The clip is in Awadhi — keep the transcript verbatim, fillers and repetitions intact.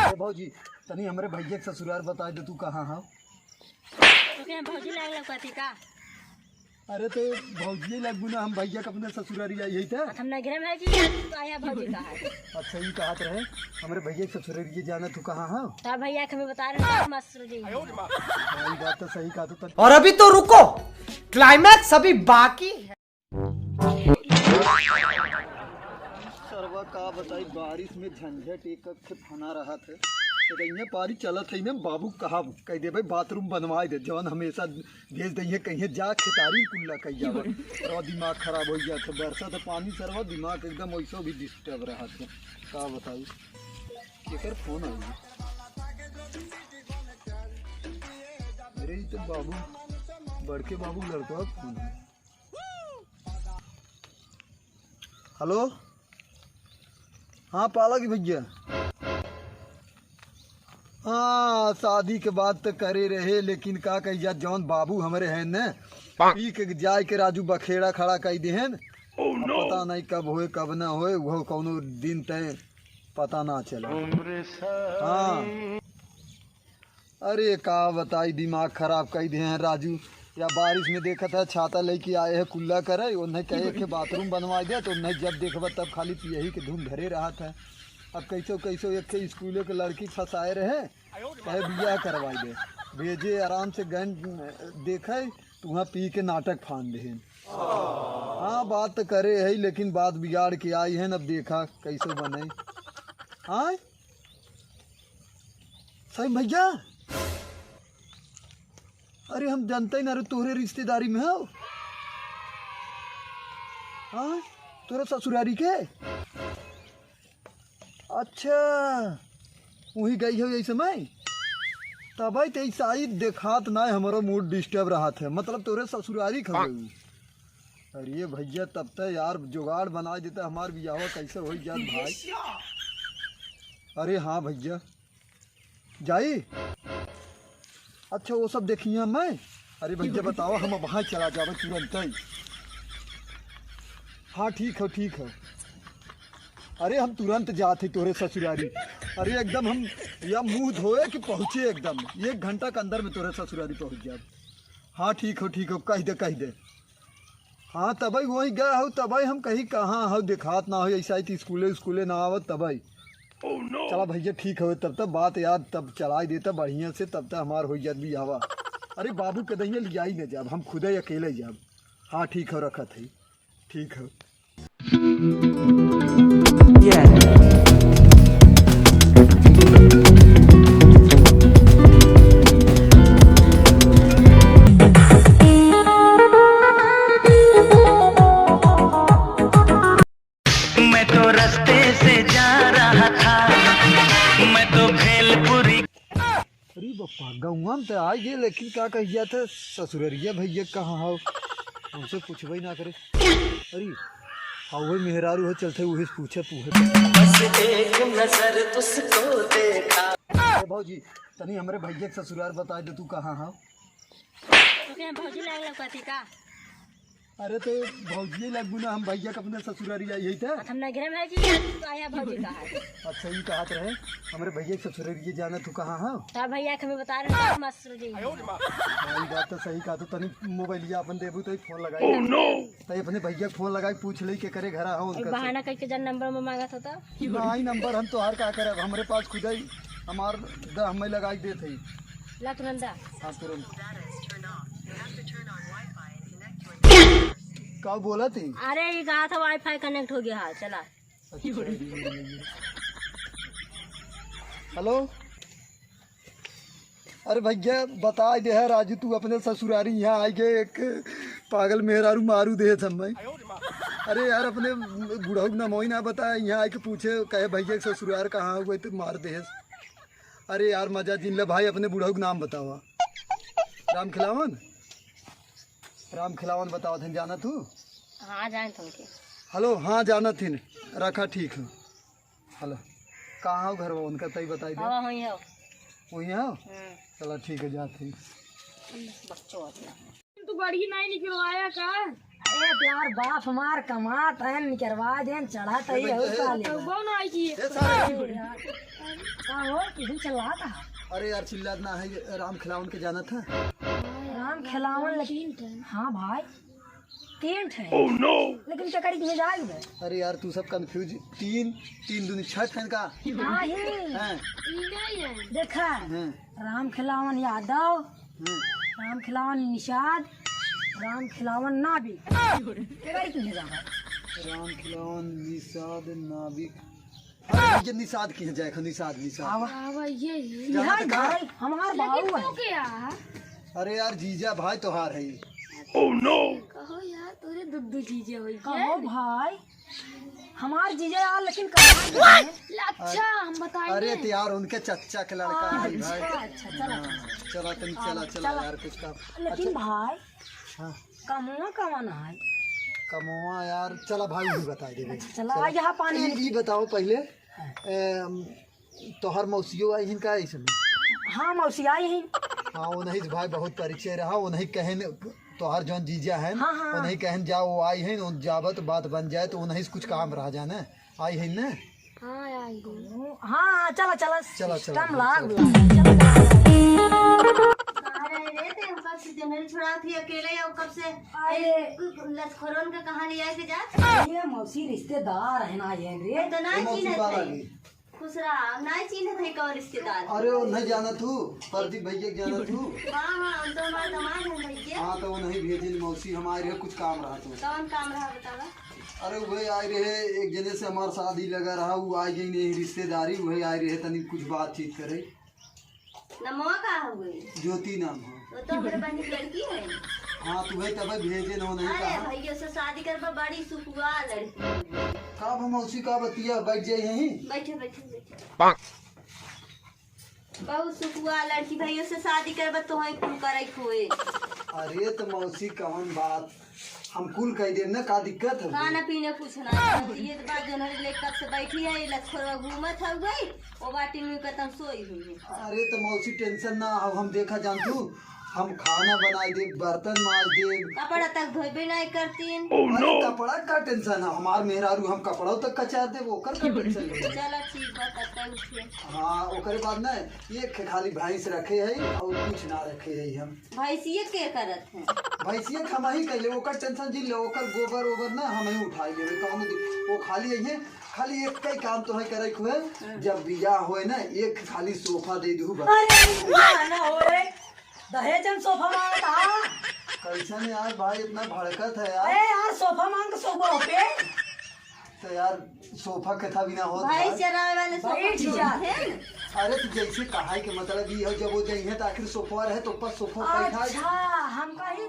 ए भौजी, तनी हमरे भैया के ससुरार बताइ दे, तू कहाँ हौ? तोके हम भौजी लाग लौकती का? अरे तो भौजी लगबू ना, हम भैया के अपने ससुरारी आई है तो। हम नगरे में है जी, तू आया भौजी का है। अच्छा, ई कहत रहे, हमरे भैया के ससुरारी जाना, तू कहाँ हौ? तो भैया के हमें बता रहे हैं, मस्त रह जाइए। हाँ, ई बात तो सही कहा तू तब। और अभी तो रुको, climax अभी बाकी है। सरवा का बताई, बारिश में झंझट एक अख फना रहत है। तो कहिए पारी चलत है में बाबू कहा कह दे भाई, बाथरूम बनवाए दे, जौन हमेशा भेज दइहे कहिए जा खेतारी कुल्ला कह जावे। और दिमाग खराब हो गया तो बरसा तो पानी सरवा, दिमाग एकदम वैसो भी डिस्टर्ब रहत है। का बताई, केकर फोन आई? अरे ई तो बाबू, बड़के बाबू लड़का फोन है। हेलो, हाँ पालक भैया। हाँ, शादी के बात तो करे रहे, लेकिन का कही जात, जौन बाबू हमरे हैं न, पी के जाए के राजू बखेड़ा खड़ा कई देहन। अब पता नहीं कब होए, कब ना होए, वो कौनो दिन तय पता ना चले। हाँ। अरे का बताई, दिमाग खराब कई दे हैं राजू। या बारिश में देखत है, छाता लेके आए हैं कुल्ला करे, उन्हें कहे के बाथरूम बनवा दे, तो उन्हें जब देखबा तब खाली पियही के धुन धरे रहत है। अब कैसो कैसो एक ठे स्कूले के लड़की फंसाए रहे, कहे बियाह करवाई दे, भेजे आराम से गन देखे, तो वहाँ पी के नाटक फान दे। हाँ, बात तो करे है, लेकिन बात बिगाड़ के आई है, अब देखा कैसे बने। हाँ, सही भैया, अरे हम जानते ही ना रे, तोहरे रिश्तेदारी में हो। हाँ, तोरे ससुरारी के। अच्छा, वही गई हो यही समय। तब आई ते शायद देखात ना, हमारा मूड डिस्टर्ब रहत है, मतलब तोरे ससुरारी खा गई। अरे भैया, तब तो यार जुगाड़ बना देता, हमार बियाहवा कैसे हो जात भाई। अरे हाँ भैया, जाई। अच्छा, वो सब देखिए मैं। अरे भैया, बताओ, हम अब वहाँ चला जावे तुरंत ही। हाँ, ठीक है, ठीक है। अरे, हम तुरंत जात ही तोरे ससुरारी। अरे, एकदम हम या मुँह धोए कि पहुँचे, एकदम एक घंटा के अंदर में तोरे ससुरारी पहुँच जाब। हाँ, ठीक हो, ठीक हो, कह दे, कह दे। हाँ, तबई वही गए हो, तबई हम कहीं कहाँ हो, देखात ना हो, ऐसा ही तो स्कूले, स्कूले ना आवत, तबई। चला भैया, ठीक हो, तब तक बात यार, तब चलाई देता बढ़िया से, तब तक हमार हो जात बियाहवा। अरे बाबू के दहिया लियाई न जाब, हम खुदे अकेले जाब। हाँ, ठीक हो, रखत है, ठीक हो। मैं तो रस्ते से जा रहा था, मैं तो भेलपुरी। अरे बप्पा, गौवा में तो आ गए, लेकिन का कह गया था, ससुररिया भैया कहाँ हो, हमसे पूछबे ना करे। अरे हाँ, वही मेहरारू हो, चलते वही से पूछे पूछे। बस एक नजर तुझको देखा। ए भौजी, तनी हमरे भैया के ससुरार बताइ दे, तू कहाँ हो? तोके हम भौजी लाग लौकती का? अरे तो भौजी लगबू ना, हम भैया के अपने ससुरारी आई है तो। हम नगरे में है जी, तू आया भौजी का है। अच्छा, ई कहत रहे, हमरे भैया के ससुरारी जाना, तू कहाँ हो? तो भैया के हमें बता रहे हैं, मस्त रह जाइए। हाँ, ई बात तो सही कहा, तो तनी मोबाइलिया अपन देबू तो फोन लगाई। तो अपने भैया के फोन लगाई, पूछ ले के करे घर हो उनका से। बहाना करके जन नंबर में मांगत होता। नहीं, नंबर हम तोहार का करब, हमरे पास खुद ही हमार द हमें लगाई देत है। ला तुरंत दा। हाँ, तुरंत। का बोला थी? अरे, ई कहा था वाईफाई कनेक्ट हो गया है, चला। अच्छा। हेलो, अरे भैया, बताइ दे है राजू, तू अपने ससुरारी यहाँ आइ के एक पागल मेहरारू मारू देहे थम्मे। अरे यार, अपने बुढ़ऊ के नमोई ना बताए, यहाँ आइ के पूछे, कहे भैया के ससुरार कहाँ हुए, तो मार देहे। अरे यार, मजा जिन ले भाई, अपने बुढ़ऊ के नाम बतावा। राम खिलावन? राम खिलावन बतावत हन, जाना तू? हाँ, जाने तुमके। हेलो, हाँ, जानत हिन, रखा, ठीक है। हेलो, कहाँ हो घर उनका, तई बताई दे। हाँ, वहीं हो। वहीं हो? हम्म। चला, ठीक है, जात ही। बच्चों अपना। तू गाड़ी नहीं निकलवाया का? अरे यार, बाप हमार कमात है, निकलवा दे, चढ़ा तई हो साले। तो वो ना आई थी। ए साले। अरे यार। का हो, किसन चिल्लात है? अरे यार, चिल्लात ना है, राम खिलावन के जानत है। राम खिलावन, लेकिन हाँ भाई, तीन ठे। लेकिन केकरी के जाए बे? अरे यार, तू सब कंफ्यूज। तीन, तीन दूनी छह ठे का? हाँ ही। हैं? देखा, हैं। राम खिलावन यादव, हैं। राम खिलावन निषाद, राम खिलावन नाविक। केकरी के जाए बे? राम खिलावन निषाद नाविक। अरे, ये निषाद की है, जाए खा, निषाद, निषाद। आवा। आवा, ये, ये। यहाँ यहाँ तक भाई, हमार लेकिन बाबू है। तो क्या? अरे यार, जीजा भाई तोहार है। कहो यार, तोरे दुद्दू जीजा होई कहो क्या? भाई, हमार जीजा यार, लेकिन कहाँ गए? अच्छा, हम बताएंगे। अरे तो यार, उनके चच्चा के लड़का हाँ, है भाई। अच्छा, अच्छा, चला, हाँ, चला। चला, तनी हाँ, चला, चला चला। यार, कुछ काम। लेकिन अच्छा। भाई, हाँ। कमवा कवन है? कमवा यार, चला भाई, भी बता दे। अच्छा, चला, चला। आ, यहाँ पानी। ई, ई बताओ पहले, हाँ। ए, तोहर मौसियो आई हिन का ऐसे में? हाँ, मौसी आई हिन। हाँ, उन्हीं से भाई बहुत परिचय रहा, उन्हीं कहन, तोहर जौन जीजा हैं, हाँ, हाँ। उन्हीं कहन जाओ, वो आई हैं, उन जाबत बात बन जाए तो उन्हीं से कुछ काम रह जाए ना, आई हैं ना? हाँ, आई हैं। हाँ, हाँ, चला, चला, चला, चला, सिस्टम भाई, लाग, चला। लाग, चला, चला। कहाँ रहे रे ते? हम कब से जनरल छोड़ा थी अकेले, और कब से अरे। ए, लतखोरन का कहानी आए के जा? ये मौसी रिश्तेदार है ना, ये रे। तो ना ए, मौसी चिन्हत बाला है। जी। खुश रहा, हम ना चिन्हत है कौन रिश्तेदार। अरे, वो नहीं जाना तू, प्रदीप भैया के जाना तू। हाँ, हाँ, हम तो हमारे दामाद हैं भैया। हाँ, तो वो नहीं भेजिन मौसी, हमारे यहाँ कुछ काम रहा तू। कौन काम रहा बतावा? अरे, वही आए रहे, एक जने से हमार शादी लगा रहा, वो आ गई नहीं रिश्तेदारी, वही आए रहे, तनी कुछ बातचीत करे। नमवा का हुए? ज्योति नाम है। वो तो हमरे बहन की लड़की है। हाँ, तुम्हें तब भेजे न, नहीं अरे कहा। भैया से शादी करबा, बड़ी सुखुआ लड़की है। का हम मौसी का बतिया, बैठ जाए यहीं। बैठे, बैठे, बैठे। बहुत सुखुआ लड़की, भैया से शादी करबा तो है कुल करे खोए। अरे तो मौसी कौन बात, हम कुल कह देब ना, का दिक्कत है? खाना पीना कुछ ना, ये तो बात जो हमारे लेकर से बैठी है, ये लतखोरवा घूमत है गई, वो बाटी में कतम सोई हुई है। अरे तो मौसी टेंशन ना हो, हम देखा जानतू, हम खाना बनाई देब, बर्तन माज देब। कपड़ा तक धोबे नहीं करतीन। अरे कपड़ा का टेंशन है, हमार मेहरारू हम कपड़ा तक कचार देब, ओकर का टेंशन है? चलो ठीक बा, तब तक उठिए। हाँ, ओकरे बाद ना एक खाली भैंस रखे है और कुछ ना रखे है हम। भैंसिया के करत है? भैंसिया के हम ही कैले, ओकर टेंशन जिन ले, ओकर गोबर ओबर ना हम ही उठाई लेबे, कौनो दि-, वो खाली यही, खाली एक कई काम तो है करे हुए, हाँ। जब बियाह होए ना, एक खाली सोफा दे दू बस। अरे, बियाह ना होए, दहेज में सोफा मांगता। कैसन यार भाई इतना भड़कत है यार? अरे यार, सोफा मांग के सोबो पे। तो यार, सोफा कथा बिना होत भाई है। चरावे वाले सोफा बैठ जा। है ना? अरे, तो जैसे कहाई के मतलब ई है, जब वो जइहे तो आखिर सोफा रहे, तो ऊपर सोफा बैठा अच्छा, हम कहीं